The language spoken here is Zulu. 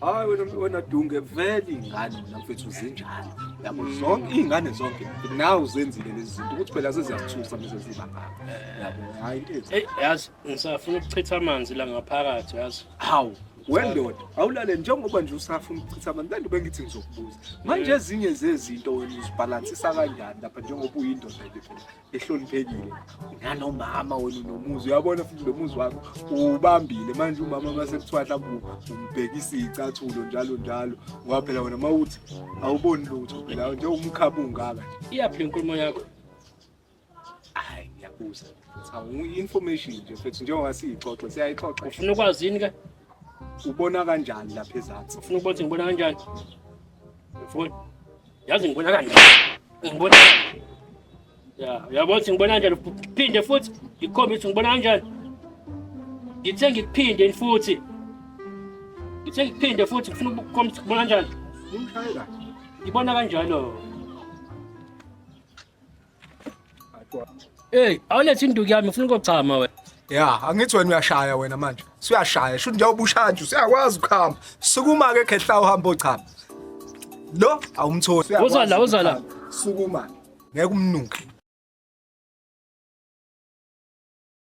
Hayi wena wena Dunge vele ingane wena mfethu zinjalo. Yabo zonke izingane zonke nawe uzenzile lezi zinto ukuthi phela seziyasithusa mase ziba ngaka. Yabo hayi into ethi. Ey yazi ngisafuna ukuchitha amanzi la ngaphakathi yazi. Hawu wendoda awulale njengoba nje usafuna ukuchitha amanzi lento bengithi ngizokubuza. Manje ezinye zezinto wena uzibhalansisa kanjani lapha njengoba uyindoda nje phela ehloniphekile nanomama wena unomuzi uyabona futhi lo muzi wakho ubambile manje umama mase kuthiwa mhlawumbe umbhekisa iy'cathulo njalo njalo ngoba phela wena uma uthi awuboni lutho phela nje umkhaba ungaka nje. Iyaphi le nkulumo yakho? Hayi ngiyabuza awu information nje mfethu njengoba siyixoxe siyayixoxa. Ufuna ukwazi yini ke? Ubona kanjani lapha ezansi? Ufuna ukubona ukuthi ngibona kanjani? Ufuna? Yazi ngibona kanjani? Ngibona Ya, uyabona ukuthi ngibona kanjani phinde futhi ngikukhombise ukuthi ngibona kanjani. Ngithe ngikuphinde futhi. Ngithe ngikuphinde futhi ngifuna ukukhombisa ukuthi ngibona kanjani. Ungishaye kahle. Ngibona kanjalo. Hey, awulethe induku yami ngifuna ukuchama wena. Ya, angithi wena uyashaya wena manje. Suyashaya, shuthi njengoba ushaya nje usuyakwazi ukuhamba. Sukuma ke khehla uhambe ochama. Lo awumtholi. Uza la, uza la. Sukuma. Ngeke umnuke.